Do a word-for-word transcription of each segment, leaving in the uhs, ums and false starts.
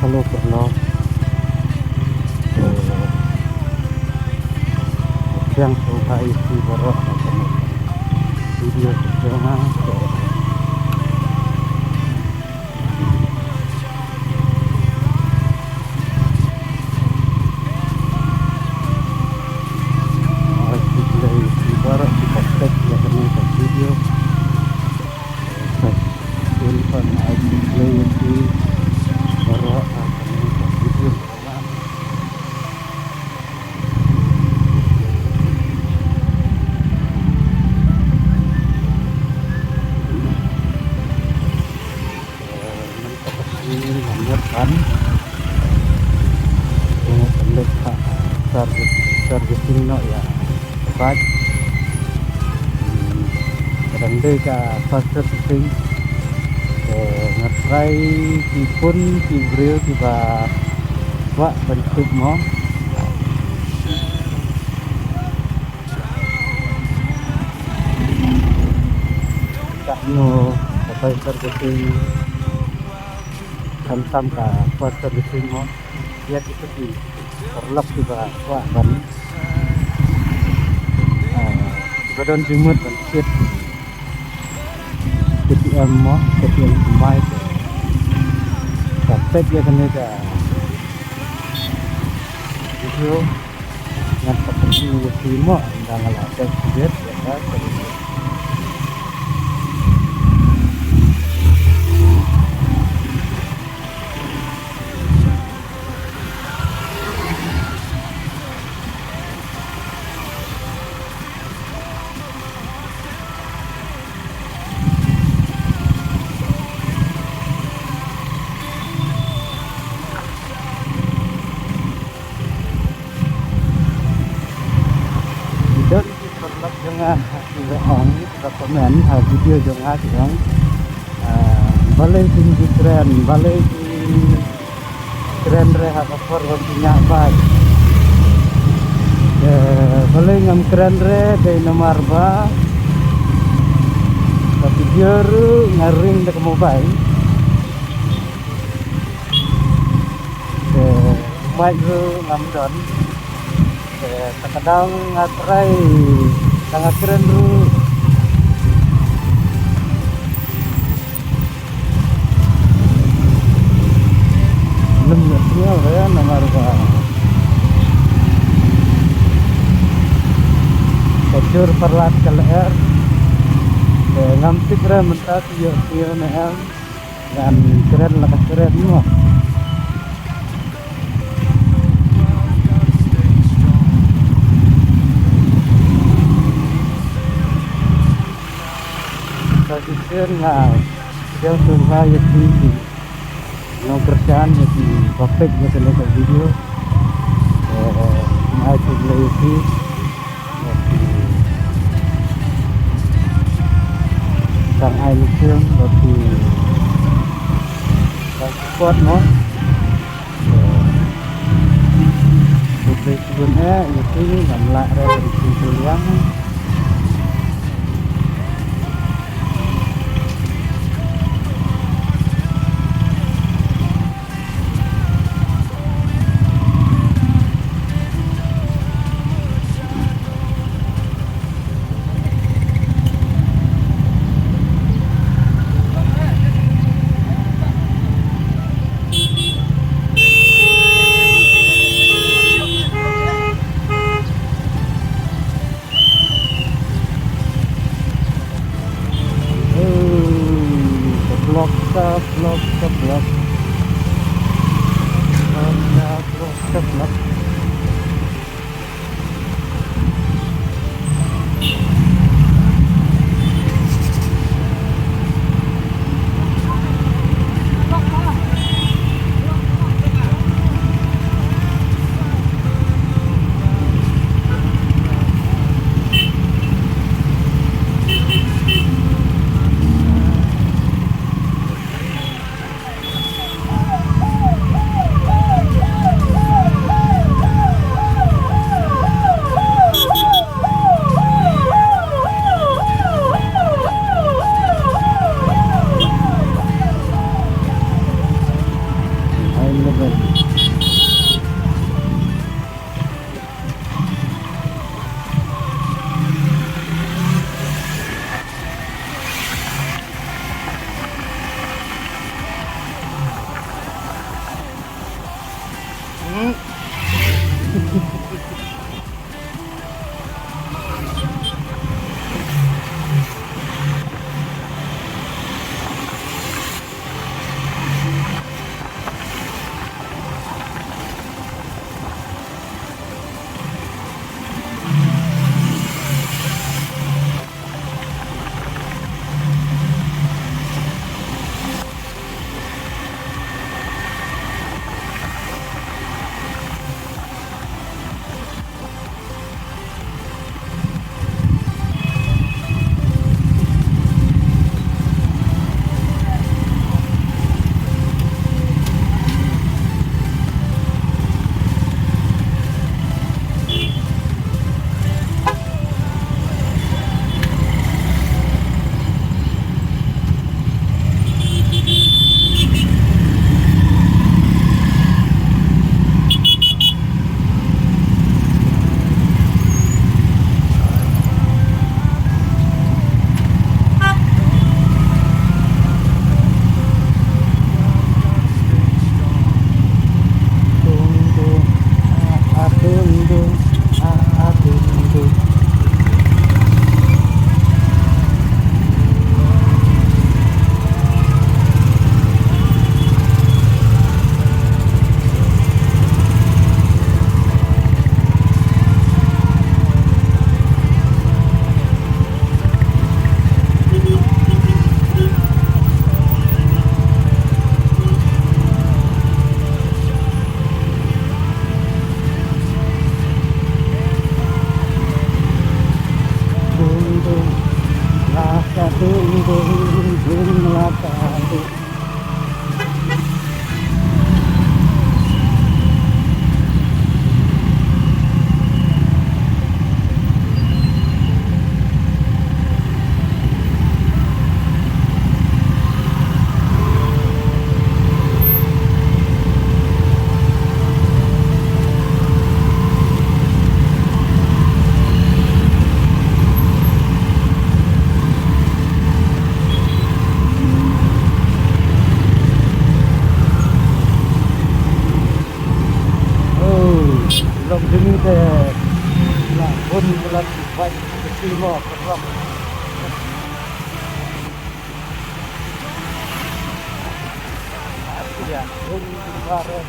Hello paralok. Pdiang sngewbha ïa phi baroh ha kane ka video jong nga. Ai khublei ïa phi baroh kiba peit ïa kane ka video. Sa shisien pat ai khublei ïa phi baroh ha kane ka video. Mynta ka sngi nga mut ban, nga mut ban leit ha service, servicing noh ïa ka bike. Hmm, ka dang dei ka first servicing. Te nga try ki pun ki briew kiba kwah ban tip mo. Ka hynñiew ka first servicing, khamtam ka first servicing mo. Ïa kito ki paralok kiba kwah ban, ah, kiba don jingmut ban thied K T M mo, K T M kumbai. Ka peit ïa kane ka video. Ngan sa pyni ïa phi mo, ynda nga la peit ïa ka. Ki don ki paralok jong nga kiba ong, kiba comment ha video jong nga ki ong, ah, balei phin ju kren, balei phi kren re ha ka por ba phi ñiah bike. Eh, balei ngam kren re, dei namar ba ka video ruh nga ring da ka mobile. Te mic ruh ngam don. Te ta ka daw nga try, ta nga kren ruh. Lem ïa sngewbha namar ba ka jur parlat ka lyer. Te ngam tip re mynta ki ïoh sngewbha ne em. Ngan kren la ka kren mo. Sa shisien nga pdiang sngewbha ïa phi ki nongkyrshan, ïa kiba peit ïa kane ka video. Eh, nga ai khublei ïa phi. Ba phi dang ai mynsiem, ba phi dang support mo. Khublei shibun eh ïa phi, ngam lah re ban pynshai liang. Block, block, block. Block, block, block. Oh, long dini te la hun la bai kecil mo kerap. Ya, hun baru.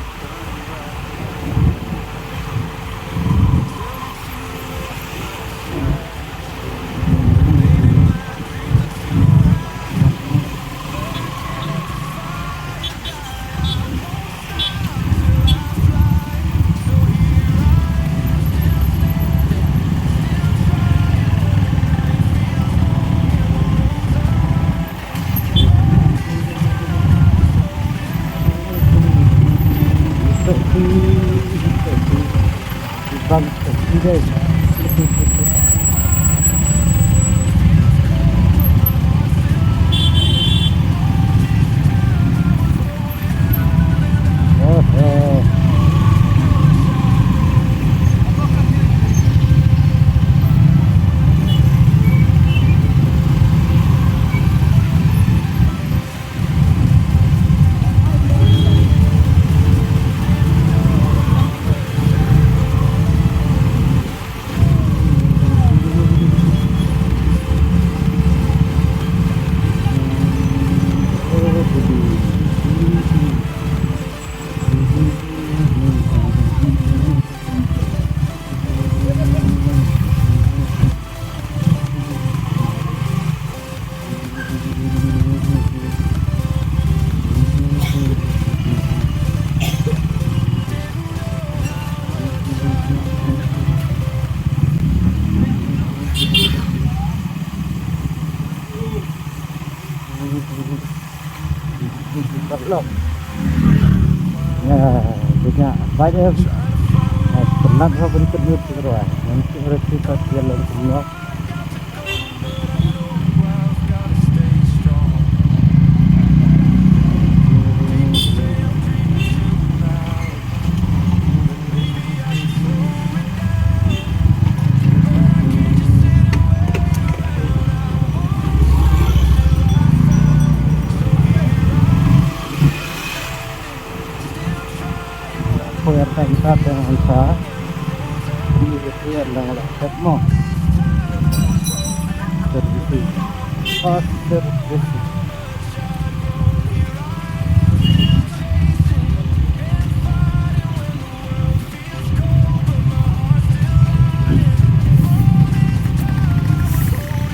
Ya, punya banyak. Nah, penat lah bentuk ni tu, bro. Nanti mereka tak jalan semua. Poi ar ta, ta, ta, ta. Ini dia tu yang dah ngelak set mo. Servicing. Fast servicing.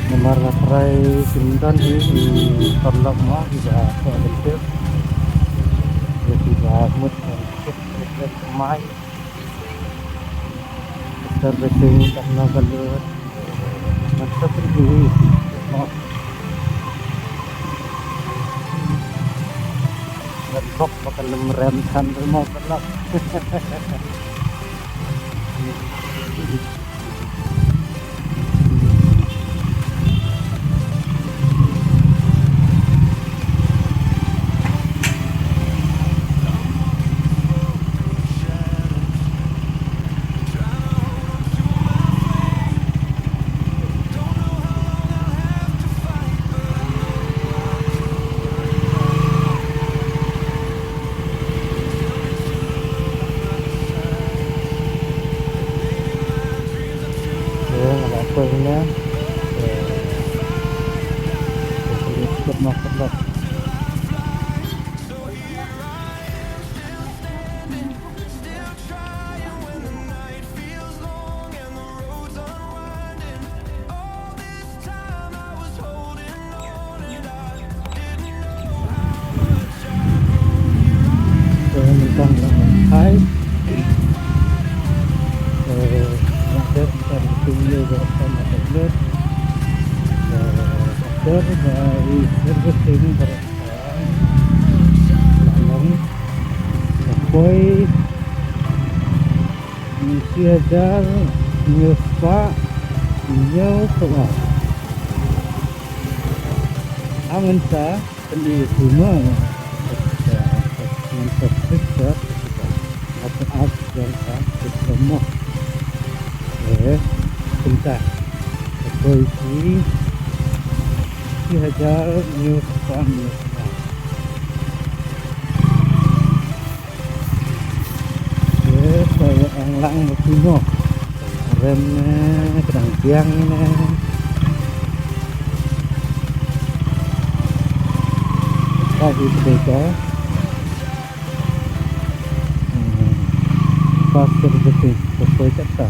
Namar nga trai sngewdon hi i paralok mo, i ba kwah ban tip. Ïa i ba mut ban tip ban tip mai. Servicing katno ka lut. Mantap ri. Oh. Ngan bok ba kan lem rem than mo paralok. Hai. Eh, nak dep kan tinggi juga kan ada dep. Eh, doktor dari servicing berapa? Lalu, poi shi hajar hynñiew spah hynñiew spah. Angin sa kan i suma. Angin sa sik sa. Apa as yang sa sik sa mo. Eh, pinta. Poi shi, shi hajar hynñiew spah hynñiew spah. Yes, saya ang lang mo sino. Rem ne, ka dang biang ne. Ka hi ka dei ka. Hmm. Fast servicing, ka poi katta.